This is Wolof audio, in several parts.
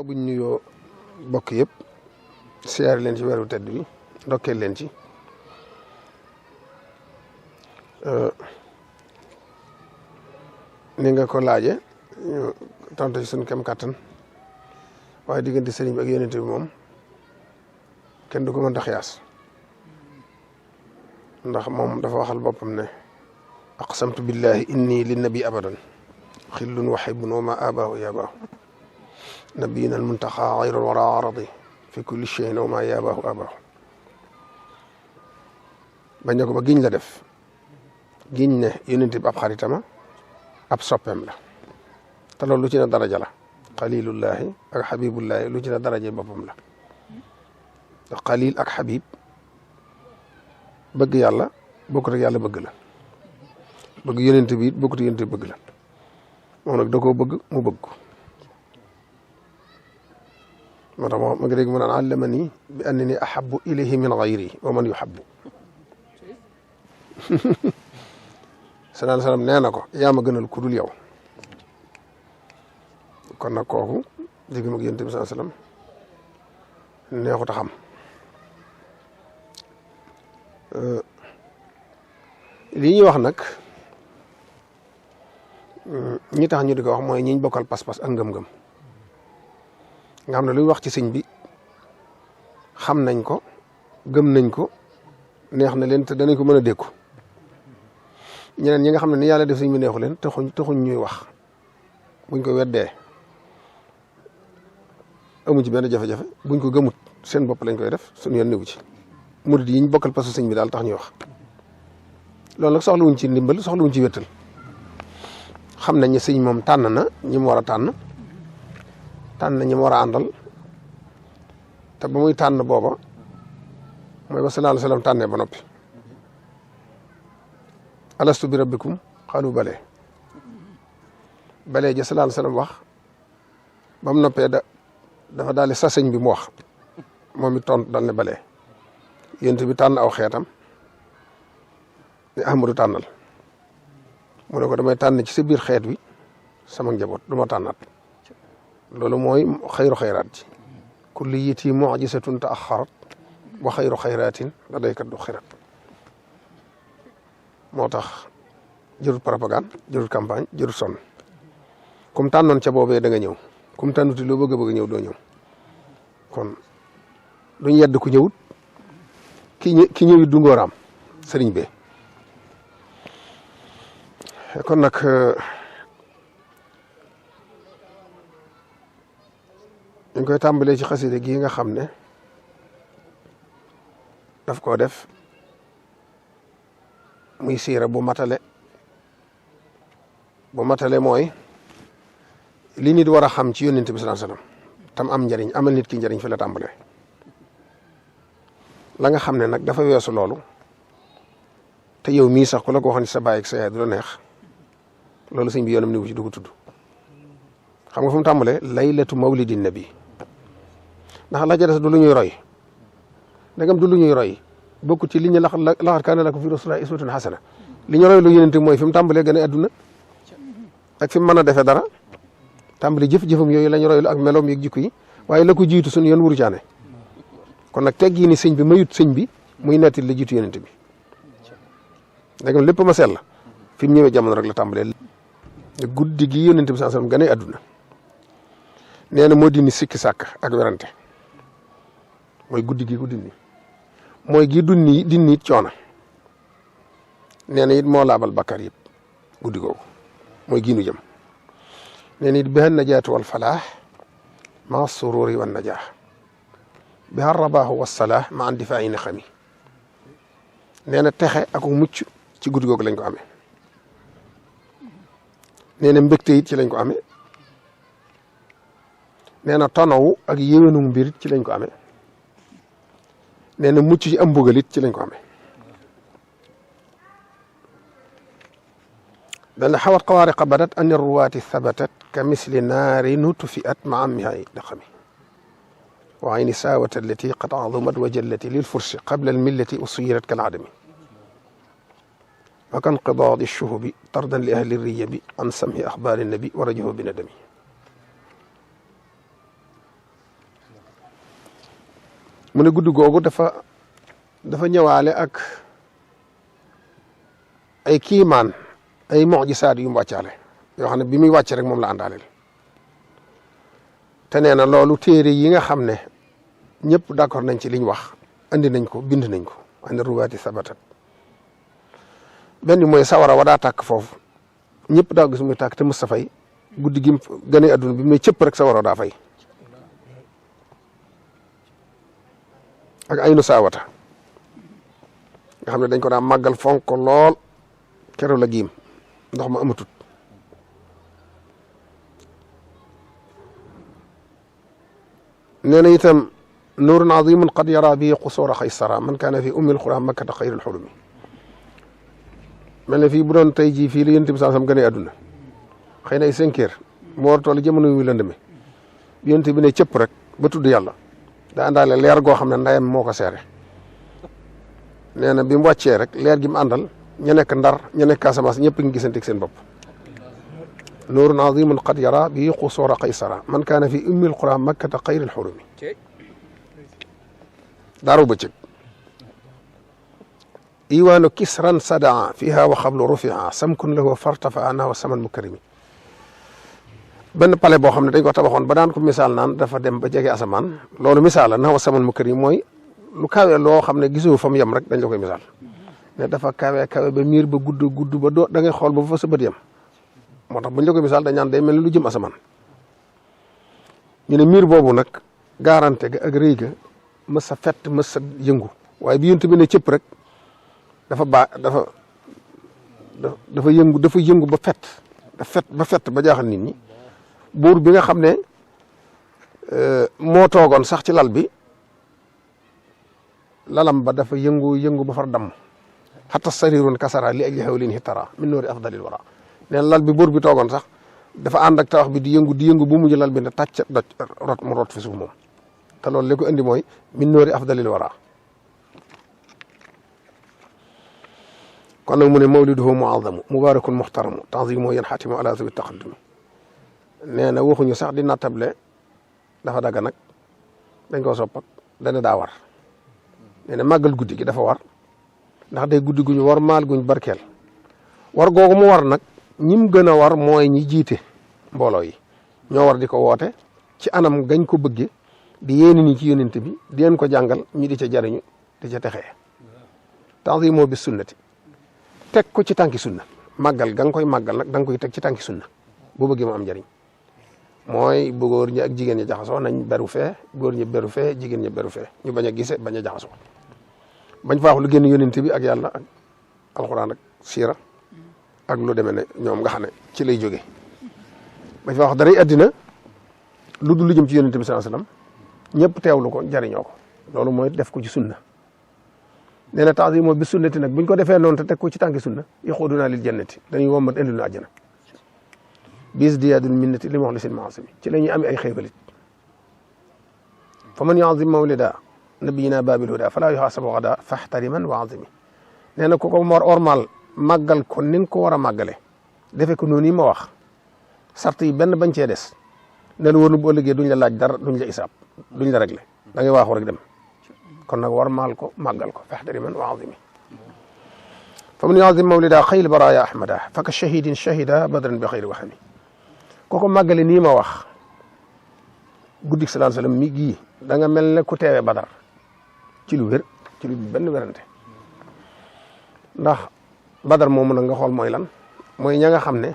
buñ nuyoo bokk yëpp siyaare leen ci weeru tedd bi ndokkeel leen ci ni nga ko laaje ñu tontu ci suñu kem kàttan waaye diggante sëriñ bi ak yonent bi moom kenn du ko mën a xiyaas ndax moom dafa waxal boppam ne aqsamtu billahi inni li nabi abadan xillun wa xibbun wa ma abaahu yabaahu nabiyina almuntaxa xayrul wara aradi fi kulli cheyin wa ma yabaahu abaahu bañ ne ko ba giñ la def giñ ne yonent bi ab xaritama ab soppeem la te loolu lu ci ne daraja la xalilullahi ak xabibullahi lu ci ne daraja boppam la ndax xalil ak xabib bëgg yàlla bokkut ak yàlla bëgg la bëgg yonent bi it bokkut ak yonent bi bëgg la moom nag da koo bëgg mu bëgg ko moo tax ma ngi dégg mu naan allamani bi annani ahabbu ilayhi min gayri wa man yuhabbu sallallahu alayhi wa sallam nee na ko yaa ma gënal ku dul yow kon nag kooku digg mag yonent bi sallallahu alayhi wa sallam neexut a xam lii ñuy wax nag ñi tax ñu di ko wax mooy ñiñ bokkal pas-pas ak ngëm-ngëm nga xam ne luy wax ci sëñ bi xam nañ ko gëm nañ ko neex na leen te danañ ko mën a dékku ñeneen ñi nga xam ne ni yàlla def sëñ bi neexu leen taxuñ ñuy wax buñ ko weddee amuñ ci benn jafe-jafe buñ ko gëmut seen bopp lañ koy def suñu yoon newu ci murid yi ñu bokkal pasu sëñ bi daal tax ñuy wax loolu nag soxlawuñ ci ndimbal soxlawuñ ci wéttal xam nañ ne sëñ moom tànn na ñi mu war a tànn na ñi mu war a àndal te ba muy tànn booba mooy ba sallallahu alayhi wa sallam tànnee ba noppi alastu bi rabbikum xaalu balee ja sallallahu alayhi wa sallam wax ba mu noppee dafa daal di sa sëñ bi mu wax moom it tontu dal ne balee yonent bi tànn aw xeetam ne Ahmadu tànnal mu ne ko damay tànn ci sa biir xeet wi sama njaboot du ma tànnaat loolu mooy xayru xayraat ji kulliyati mu'jizatun ta'axxarat wa xayru xayraatin ladayka du xirat moo tax jërut propagande jërut campagne jërut sonn comme tànnoon ca boobee da nga ñëw comme tànnuti loo bëgg a ñëw doo ñëw kon duñ yedd ku ñëwut ki ñëwit du ngóoraam sëriñ bee kon nag ñu koy tàmbalee ci xasida gii nga xam ne daf koo def muy siira bu matale mooy li nit war a xam ci yonent bi sallallahu alayhi wasallam tam am njariñ amal nit ki njariñ fi la tàmbalee la nga xam ne nag dafa weesu loolu te yow mii sax ku la ko waxoon ci sa baay ak sa yaay du la neex loolu sëñ bi yoonam ni wu ci du ko tudd xam nga fu mu tàmbalee laylatu mawlidin nabi ndax la ca des du lu ñuy roy ndegam du lu ñuy roy bokku ci li ñu laqad kaana lakum fi rasulillahi uswatun hasana li ñu roy lu yonent mooy fi mu tàmbalee gën a adduna ak fi mu mën a defee dara tàmbali jëf-jëfam yooyu la ñu roy lu ak meloom yeeg jikko yi waaye la ko jiitu suñu yoon wuru caane kon nag teg yi ni sëñ bi mayut sëñ bi muy netti la jiitu yonent bi ndegam lépp ma sell fi mu ñëwee jamono rek la tàmbalee guddi gi yonent bi sallallahu alayhi wasallam gën a adduna nee na moo dindi sikki sàkk ak werante mooy guddi gi ko dindi mooy gi dindi it coono nee na it moo laabal bakkar yëpp guddi googu mooy giinu jëm nee na it biha najaatu wal falaax ma sururi wan najaax biha rabaahu wassalaax ma andifaayi na xami nee na texe ak mucc ci guddi googu lañ ko amee nee na mbégte it ci lañ ko amee nee na tonawu ak yéwénu mbir ci lañ ko amee nee na mucc ci am mbugal it ci lañ ko amee dana xawat xawaariqa badat an ruwaati thabatat ka misli naari nutfiat ma amihay daqami wa ayni saawat allati qad azumat wa jallati lil fursi qabla al millati usirat kal adami wa kan qidaadi shuhubi tardan li ahli riyabi an samhi axbaari nabi wa rajahu bi nadami mu ne guddi googu dafa ñëwaale ak ay kiimaan ay mujisaat yu mu wàccaale yoo xam ne bi muy wàcc rek moom la àndaaleel te nee na loolu téere yi nga xam ne ñëpp d'accord nañ ci liñ wax andi nañ ko bind nañ ko an ruwaati sabatat benn mooy sawara wa daa tàkk foofu ñëpp daa gis muy tàkk te mës a fay guddi gi gënee adduna bi mu ne cëpp rek sawara daa fay ak aynu saawata nga xam ne dañ ko daa màggal fonk ko lool keroog la giim ndox ma amatut nee na itam nuurun azimun qad yara bii qusuura xaysara man kaana fi ummil qura makkata xayril xulumi mel ne fii bu doon tey jii fii la yonent bi sallallahu alayhi wasallam gënee adduna xëy na ay 5 heures mu war toll jamono yu lëndëme yonent bi ne cëpp rek ba tudd yàlla da àndaale leer goo xam ne ndayam moo ko seere nee na bi mu wàccee rek leer gi mu àndal ña nekk Ndar ña nekk Casamance ñëpp ngi gisanteeg seen bopp nuurun azimun qad yara bii qusuura qaysara man kaana fi ummil qura makkata xayril xurumi daaru bëccëg iwaanu kisran sadaa fiha wa xablu rufia samkun lahu fartafa ana wa saman mukarimi benn palais boo xam ne dañ ko tabaxoon ba daan ko misaal naan dafa dem ba jege asamaan loolu misaal la na wa saman mukarimi mooy lu kawe loo xam ne gisoo fa mu yem rek dañ la koy misaal ne dafa kawe ba miir ba gudd ba doo da ngay xool ba fa sa bët yem moo tax buñ la koy misaal dañ naan day mel ni lu jëm asamaan ñu ne miir boobu nag garanté ga ak rëy ga mës a fett mës a yëngu waaye bi yonent bi ne cëpp rek dafa yëngu ba fett ba jaaxal nit ñi buur bi nga xam ne moo toogoon sax ci lal bi lalam ba dafa yëngu ba far damm xatta sarirun kasara li ajli hawlin hitara min noori afdalil wara neen lal bi buur bi toogoon sax dafa ànd ak tawax bi di yëngu bu mujj lal bi ne tàcc rot fi suuf moom te loolu li ko indi mooy min noori afdalil wara kon nag mu ne mawliduhu muazamu mubarakun muxtaramu tanzimu yanxatimu ala zawi taqaddumi nee na waxuñu sax di nattable dafa daga nag dañ koo soppak dana daa war nee na màggal guddi gi dafa war ndax day guddi guñu war maal guñ barkeel war googu mu war nag ñim gën a war mooy ñi jiite mbooloo yi ñoo war di ko woote ci anam gañ ko bëgge di yéeni ni ci yonent bi di leen ko jàngal ñi di ca jariñu di ca texee tanzimu bis sunnati teg ko ci tànki sunna màggal ga nga koy màggal nag da nga koy teg ci tànki sunna bu bëggee mu am njariñ mooy bu góor ñi ak jigéen ñi jaxasoo nañ beru fee góor ñi beru fee jigéen ñi beru fee ñu bañ a gise bañ a jaxasoo bañ faa wax lu génn yonent bi ak yàlla ak alxuraan ak siira ak lu demee ne ñoom nga xam ne ci lay jógee bañ faa wax daray addina lu dul lu jëm ci yonent bi sallallahu alayhi wasallam ñëpp teewlu ko jariñoo ko loolu mooy def ko ci sunna nee na ta'zimu bi sunnati nag buñ ko defee noonu te teg ko ci tànki sunna yaxuduna lil jannati dañuy wommat indil nu àjjana bis diyaadul minnati li muxlisin maasimi ci la ñuy amee ay xéewalit fa man yu'azzim mawlida nabiyina babil huda fala yuhasabu gada faxtariman wa azimi nee na ku ko ormal màggal ko ni nga ko war a màggale defe ko noonu yi ma wax sart yi benn bañ cee des ne la wóor bu ëllëgee duñ la laaj dara duñ la isaab duñ la réglé da ngay waaxu rek dem kon nag war maal ko màggal ko faxtariman wa azimi fa man yu'azzim mawlida xayl baraya ahmada faka shahidin shahida badran bi xayri waxami kooko màggale nii ma wax guddik sallallahu alayhi wasallam mi gii da nga mel ne ku teewe badar ci lu wér ci lu benn wérante ndax badar moomu nag nga xool mooy lan mooy ña nga xam ne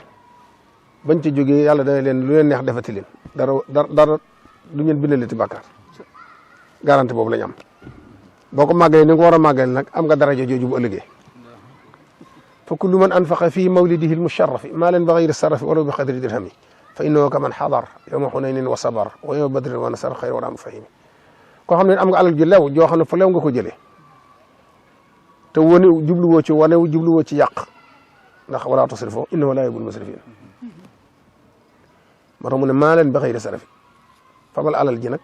bañ ci jógee yàlla dana leen lu leen neex defati leen dara du ngeen bindalati bàkkaar garanti boobu lañ am boo ko màggalee ni nga ko war a màggale nag am nga daraja jooju bu ëllëgee fa kullu man anfaqa fi mawlidihi almusharrafi maalan bi ghayri sarrafi walaw bi qadri dirhami fa innahu kaman xadar yawma xunaynin wa sabar wa yawma badrin wa nasar xayr wala mufahimi koo xam ne am nga alal ju lew joo xam ne fa lew nga ko jëlee te wane jubluwoo ci wane jubluwoo ci yàq ndax wala tusrifu innahu la yuhibbul musrifin moo tax mu ne maalan bi ghayri sarrafi fabal alal ji nag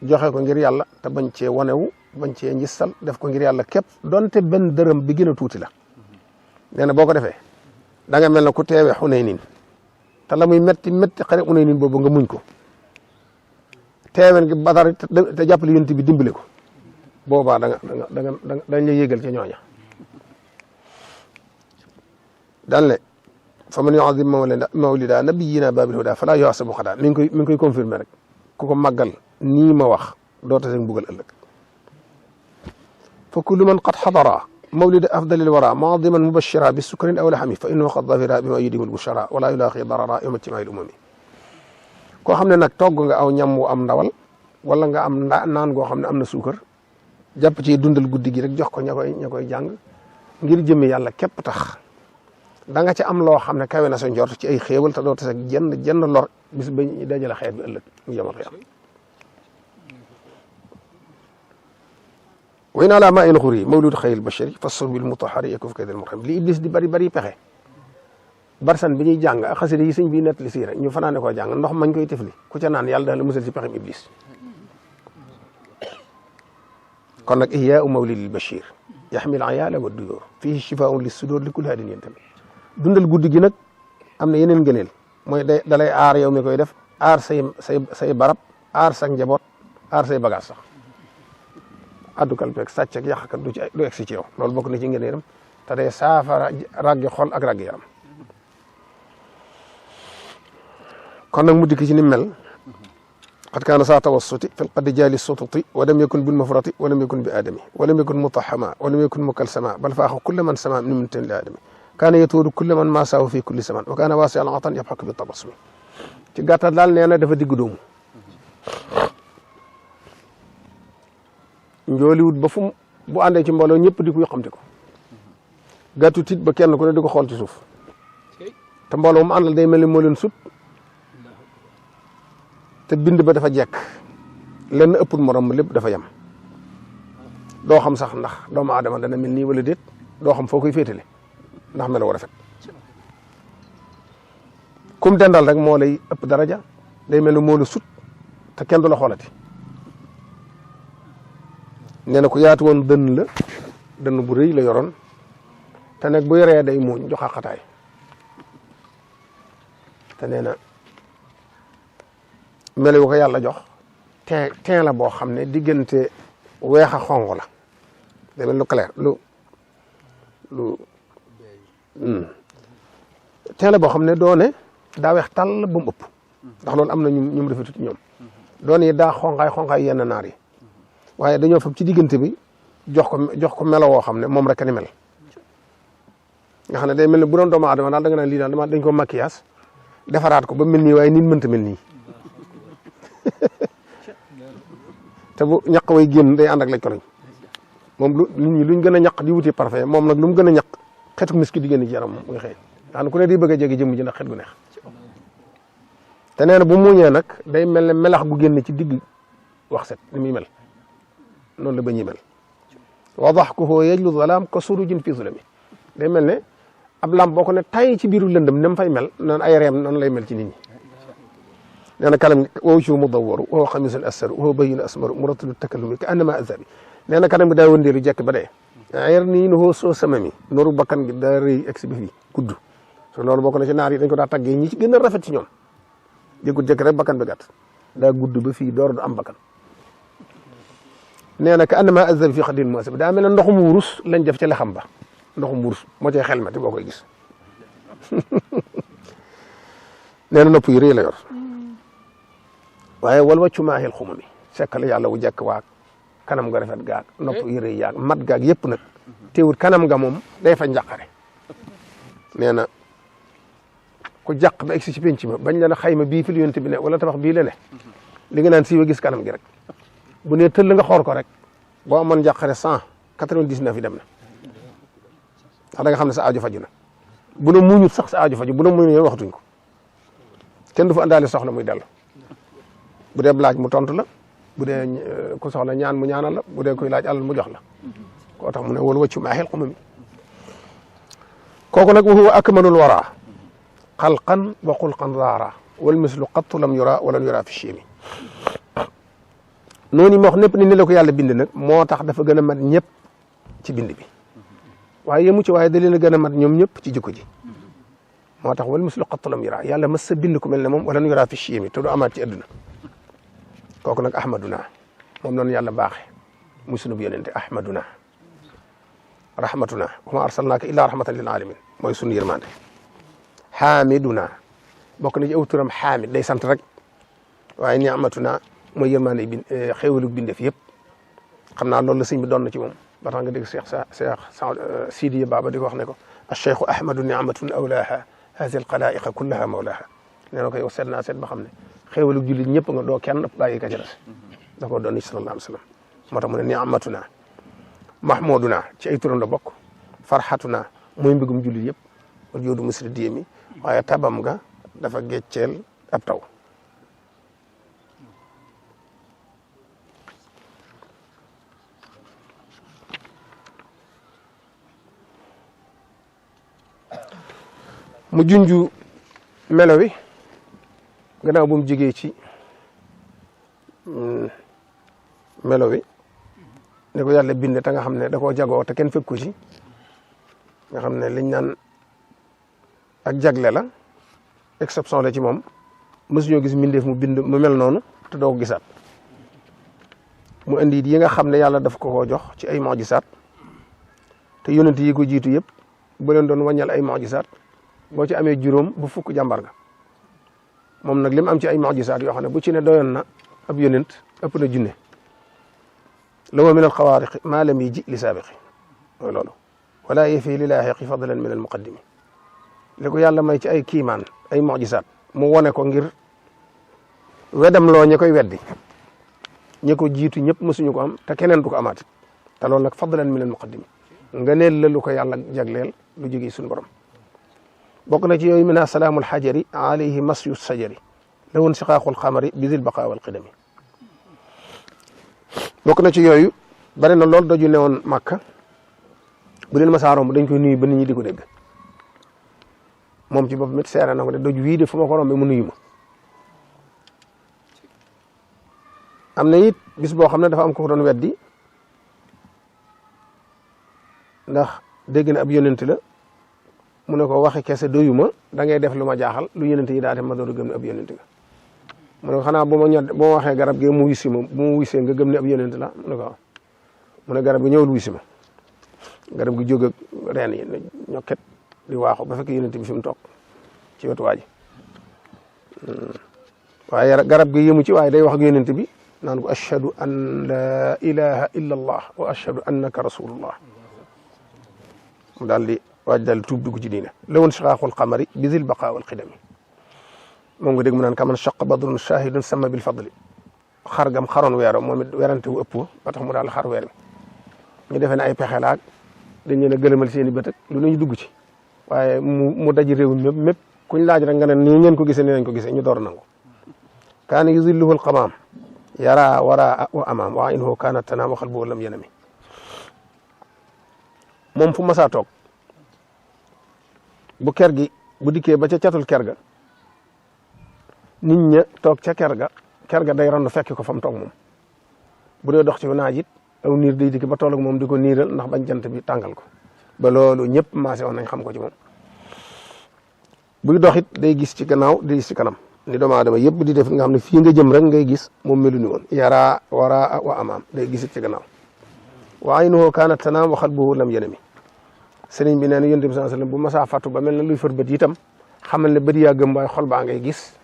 joxe ko ngir yàlla te bañ cee wanewu bañ cee njissal def ko ngir yàlla képp donte benn dërëm bi gën a tuuti la nee na boo ko defee da nga mel ne ku teewee Xunaynin te la muy métti xare Xunaynin boobu nga muñ ko teeween gi Badar te jàppale yonent bi dimbale ko boobaa dañ la yégal ca ñooña daal ne fa man yu'azzim mawlida nabiyyina babil huda fala yuhasabu xada mi ngi koy confirmer rek ku ko màggal nii ma wax doo tase mbugal ëllëg fa kullu man qad xadara mawlida afdalil wara mu'azziman mubashira bi sukrin aw lahami fa innahu qad zafira bima yudimu lbushara wala yulaqi darara yawma ijtimaa'il umami koo xam ne nag togg nga aw ñam wu am ndawal wala nga am naan goo xam ne am na suukar jàpp ci dundal guddi gi rek jox ko ña koy jàng ngir jëmme yàlla képp tax da nga ca am loo xam ne kawe na sa njort ci ay xéewal te doo tase ak jenn lor bis ba ñu dajale xeet bi ëllëg mu yemal xiyam way naa laa maa in xuri mawlud xayil bashari fasur bil mutahari yakuf kaydal murham li iblis di bari pexe barsan bi ñuy jàng ak xasida yi sëñ bi nett li siira ñu fanaane koo jàng ndox mañ koy tifli ku ca naan yàlla daal la musal ci pexem iblis kon nag ihyaau mawlidil bashir yaxmil ayaala wa duyóor fihi shifaun lis sudur li kulli hadin yentami dundal guddi gi nag am na yeneen ngëneel mooy dalay aar yow mi koy def aar say barab aar sa njaboot aar say bagage sax addukal peeg sàcc ak yàqkat du egsi ci yow loolu bokk na ci ngëneelam te day saafara raggi xol ak raggi yaram kon nag mu dikk ci ni mel qad kaana saa tawassuti fi lqaddi jaali sututi wa lam yakun bil mafrati wa lam yakun bi aadami wa lam yakun mutahama wa lam yakun mukalsama bal faaxa kulla man sama min muntin li aadami kaana yatuudu kulla man maasaahu fi kulli zaman wa kaana waasi al atan yabxaku bi tabassumi ci gàttal daal nee na dafa digg doomu njooliwut ba fu bu àndee ci mbooloo ñëpp di ko xamte ko gàttu tit ba kenn ku ne di ko xool ci suuf te mbooloo mu àndal day mel ni moo leen sut te bind ba dafa jekk lenn ëppul morom lépp dafa yem doo xam sax ndax doomu aadama dana mel nii wala déet doo xam foo koy féetale ndax mel war a fet kum dendal rek moo lay ëpp daraja day mel ni moo la sut te kenn du la xoolati nee na ku yaatu woon dënn bu rëy la yoroon te nag bu yoree day muuñ jox xataay te nee na melo wu ko yàlla jox teen la boo xam ne diggante weex a xonq la day mel lu clair teen la boo xam ne doone daa weex tàll ba mu ëpp ndax loolu am na ñu mu defetut ñoom doone yi daa xonqaay yenn naar yi waaye dañoo fab ci diggante bi jox ko melo woo xam ne moom rek ni mel nga xam ne day mel ne bu doon doomu aadama daal da nga naan lii daal dañ ko maquillage defaraat ko ba mel nii waaye nit mënta mel nii te bu ñaq way génn day ànd ak lañ ko lañ moom luñ gën a ñaq di wuti parfait moom nag lu mu gën a ñaq xetu miski di génn ci yaram moom muy xëy nga xam ne ku ne di bëgg a jege jëmm ji ndax xet gu neex te nee na bu muuñee nag day mel ne melax gu génn ci digg wax set ni muy mel noonu la ba ñuy mel wa daxkuhu yajlu zalaam ka surujin fi zulami day mel ne ab lamp boo ko ne tay ci biiru lëndëm ne mu fay mel noonu ay reem noonu lay mel ci nit ñi nee na kanam wow ci mudawwaru wa xamisun assaru wa bayyinu asmaru muratilu takallumi ka annama azabi nee na kanam gi daa wëndeelu jekk ba dee ayar nii no soo samami nooru bakkan gi daa rëy egsi bi fii gudd so loolu bokk na ci naar yi dañ ko daa taggee ñi ci gën a rafet ci ñoom jëkkut jekk rek bakkan bi gàtt daa gudd ba fii door du am bakkan nee na ka annama azabi fii xadin muasab daa mel ne ndoxum wurus lañ def ci lexam ba ndoxum wurus moo cay xel mati boo koy gis nee na nopp yu rëy la yor waaye wal wàccu maaxil xuma mi sekkal yàlla wu jekk waag kanam nga rafet gaag nopp yu rëy yaag mat gaag yëpp nag teewul kanam nga moom day fa njàqare nee na ku jàq ba egsi ci penc ma bañ la na xayma bii fi lu yonent bi ne wala tabax bii la ne li nga naan siiwa gis kanam gi rek bu ne tëll nga xool ko rek boo amoon njàqare 199 yi dem na ndax da nga xam ne sa aajo faju na bu la muñut sax sa aajo faju bu la muñut waxatuñ ko kenn du fa àndaale soxla muy dellu bu dee laaj mu tontu la bu dee ku soxla ñaan mu ñaanal la bu dee kuy laaj alal mu jox la koo tax mu ne wala wàccu maaxil xuma mi kooku nag wa huwa akmalul wara xalqan wa xulqan zaara wal mislu qattu lam yura walam yura fi chimi noonu moo wax népp ni la ko yàlla bind nag moo tax dafa gën a mat ñëpp ci bind bi waaye yemu ci waaye da leen a gën a mat ñoom ñëpp ci jikko ji moo tax wal mislu qattu lam yura yàlla mas sa bind ku mel ne moom walam yura fi chimi te du amaat ci adduna kooku nag ahmaduna moom noonu yàlla baaxe muy sunu yonente ahmaduna rahmatuna wa ma arsalnaaka illa rahmatan lil alamin mooy sunu yërmande hamiduna bokk na ci aw turam hamid day sant rek waaye ni'matuna mooy yërmande bi xéewalu bindeef yëpp xam naa loolu la sëñ bi doon na ci moom ba tax nga dégg Cheikh Sidiya Baba di ko wax ne ko acheikhu ahmadu ni'matun awlaaha haazihil xalaa'iqa kullaha mawlaaha nee na ko yow seet naa seet ba xam ne xéewalu jullit ñëpp nga doo kenn bàyyi ka ci des da koo doon ni sallallahu alayhi wa sallam moo tax mu ne ni'matuna mahmuduna ci ay turam la bokk farhatuna mooy mbégum jullit yëpp wal joodu musri diyemi waaye tabam nga dafa gecceel ab taw mu junju melo wi gannaaw bu mu jógee ci melo wi ne ko yàlla bind te nga xam ne da koo jagoo te kenn fekku ci nga xam ne liñ naan ak jagle la exception la ci moom mësuñoo gis mbindeef mu bind mu mel noonu te doo ko gisaat mu indi yi nga xam ne yàlla daf ko koo jox ci ay mujisaat te yonent yi ko jiitu yëpp bu leen doon wàññal ay mujisaat boo ci amee juróom bu fukk jàmbar nga moom nag li mu am ci ay mujisaat yoo xam ne bu ci ne doyoon na ab yonent ëpp na junne lawa min al xawaariqi maa lam yi ji li saabiqi mooy loolu wala yefi li laaxiqi fadlan min al muqaddimi li ko yàlla may ci ay kiimaan ay mujisaat mu wone ko ngir wedam loo ñi koy weddi ñi ko jiitu ñëpp mësuñu ko am te keneen du ko amaat te loolu nag fadlan min al muqaddimi nga neel la lu ko yàlla jagleel lu jógee suñu borom bokk na ci yooyu mina salaamul xajari alayhi masyu sajari la woon siqaaqul xamari bizil baqa wal qidami bokk na ci yooyu bari na lool doju ne woon Makka bu leen masaa romb dañ koy nuyu ba nit ñi di ko dégg moom ci boppam it seere na ko de doj wii de fu ma ko rombe mu nuyu ma am na it bis boo xam ne dafa am ko doon weddi ndax dégg na ab yonent la mu ne ko waxi kese doyu ma da ngay def lu ma jaaxal lu yonent yi daa def ma door a gëm ne ab yonent nga mu ne ko xanaa bu ma waxee garab gi mu wisi ma bu ma wisee nga gëm ne ab yonent la mu ne ko mu ne garab gi ñëwul wisi ma garab gi jóg ak reen yi ñokket di waaxu ba fekk yonent bi fi mu toog ci wetu waa ji waaye garab gi yëmu ci waaye day wax ak yonent bi naan ko ashhadu an la ilaha illa allah wa ashhadu annaka rasulullah mu daal di waaj daal tuub dugg ci diine la woon siqaaqul qamari bi zil baqa wal qidami moom nga dégg mu naan kaman shaq badrun shahidun sama bil fadli xargam xaroon weero moom it werante wu ëpp ba tax mu daal xar weer wi ñu defee ne ay pexe laag dañ leen a gëlëmal seen i bët lu nañu dugg ci waaye mu daji réew mi mépp kuñ laaj rek nga ne nii ngeen ko gisee nii lañ ko gisee ñu door nangu kaana yuzilluhu al qamaam yara wara wa amaam wa inhu kaana tanaam waxal boo lam yenami moom fu masaa toog bu ker gi bu dikkee ba ca catul ker ga nit ña toog ca ker ga day randu fekki ko fa mu toog moom bu dee dox ci naaj it aw niir day dikk ba toll ak moom di ko niiral ndax bañ jant bi tàngal ko ba loolu ñëpp maase woon nañ xam ko ci moom buy dox it day gis ci gannaaw di gis ci kanam ni doomu aadama yëpp di def nga xam ne fii nga jëm rek ngay gis moom melu ni woon yara wara wa amaam day gisit ci gannaaw wa aynuhu kaanat tanaam wa qalbuhu lam yanami sëriñ bi nee na yonent bi sallallahu alayhi wasallam bu masaa fàttu ba mel na luy fër bët itam xamal ne bët yaa gëm waaye xol baa ngay gis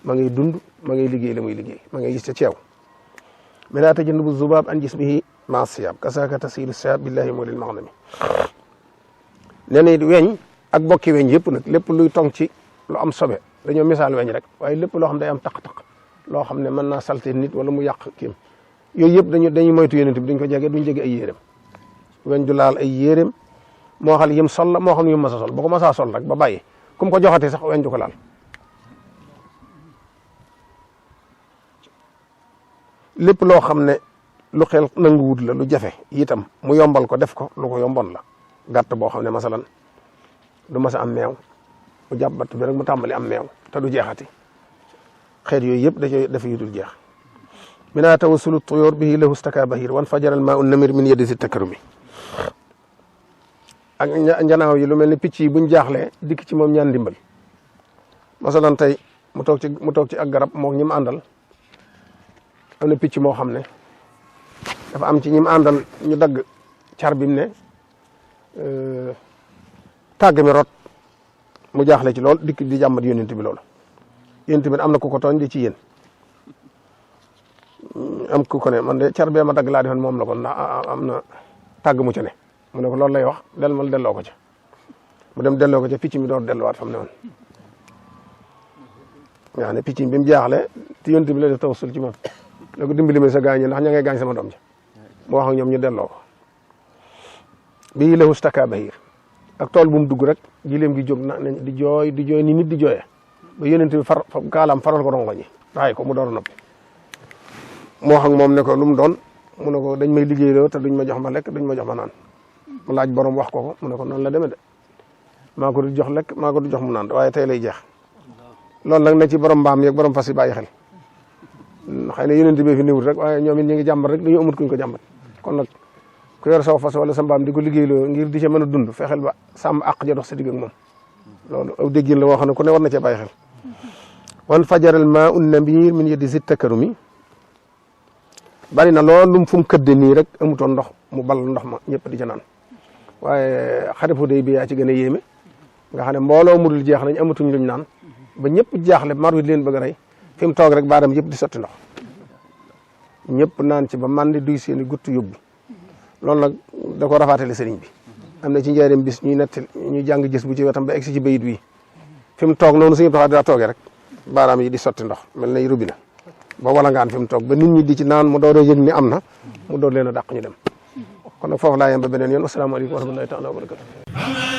ma ngay dund ma ngay liggéey la muy liggéey ma ngay gis ca ceew mi laa tajannabu zubaab an jismihi maa siyaab kasaaka tasiilu siyaab billahi moo lil maxnami nee na it weñ ak bokki weñ yëpp nag lépp luy tong ci lu am sobe dañoo misaal weñ rek waaye lépp loo xam day am taq-taq loo xam ne mën naa salte nit wala mu yàq kiim yooyu yëpp dañuy moytu yonent bi duñ ko jege duñ jege ay yéreem weñ du laal ay yéreem moo xam yim sol la moo xam yim masa sol bu ko masaa sol rek ba bàyyi ku mu ko joxatee sax weñ du ko laal lépp loo xam ne lu xel nanguwut la lu jafe itam mu yombal ko def ko lu ko yombon la gàtt boo xam ne masalan du masa am meew mu jàppat bi rek mu tàmbali am meew te du jeexati xeet yooyu yëpp dafa yudul jeex mina tawassulu tuyur bihi lahu staka bahir wan fajaral maa un namir min yeddi si takarumi ak njanaaw yi lu mel ni picc yi buñ jaaxlee dikk ci moom ñaan ndimbal masalan tey mu toog ci ak garab moom ñi mu àndal am na picc moo xam ne dafa am ci ñim àndal ñu dagg car bi mu ne tàgg mi rot mu jaaxle ci lool dikk di jàmbat yonent bi loolu yonent bi am na ku ko tooñ di ci yéen am ku ko ne man de car bee ma dagg laa defoon moom la kon ndax am na tàgg mu ca ne mu ne ko loolu lay wax mal delloo ko ca mu dem delloo ko ca picc mi door delluwaat fa mu ne woon yaa ne picc mi bi mu jaaxle te yonent bi la def tawassul ci moom la ko dimbali ma sa gaañ ndax ña ngay gaañ sama doom ja mu wax ak ñoom ñu delloo ko bii lahu staka bahir ak tool bu mu dugg rek gileem gi jóg na di jooy ni nit di jooyee ba yonent bi kaalaam faral ko rongo ñi raay ko mu door a noppi mu wax ak moom ne ko lu mu doon mu ne ko dañ may liggéeyloo te duñ ma jox ma lekk duñ ma jox ma naan mu laaj borom wax ko mu ne ko noonu la demee de maa ko du jox lekk maa ko du jox mu naan waaye tey lay jeex loolu nag na ci borom mbaam yeeg borom fas yi bàyyi xel xëy na yonent bi fi niwut rek waaye ñoom it ñu ngi jàmbat rek dañoo amut kuñ ko jàmbat kon nag ku yor saw fas wala sa mbaam di ko liggéeyloo ngir di ca mën a dund fexeel ba sàmm àq ja dox sa digg ak moom loolu aw déggin la woo xam ne ku ne war na cee bàyyi xel wan fajaral maa un nabir min yeddi si takkarumi bari na loolu lum fu mu këdde nii rek amutoon ndox mu ball ndox ma ñëpp di ca naan waaye xare fu day bi yaa ci gën a yéeme nga xam ne mbooloo mu dul jeex nañ amatuñ luñ naan ba ñëpp jaaxle mar wi di leen bëgg a rey fi mu toog rek baadam yëpp di sotti ndox ñëpp naan ci ba mandi duy seeni gutt yóbbu loolu nag da ko rafaatale sëriñ bi am na ci njaareem bis ñuy nett ñuy jàng gis bu ci wetam ba egsi ci bayit wi fi mu toog noonu suñu taxaw daa toogee rek baaraam yi di sotti ndox mel na robinet ba wala ngaan fi mu toog ba nit ñi di ci naan mu door a yëg ni am na mu door leen a dàq ñu dem kon nag foofu laa yem ba beneen yoon asalaamaaleykum wa rahmatullahi taala wa barakatu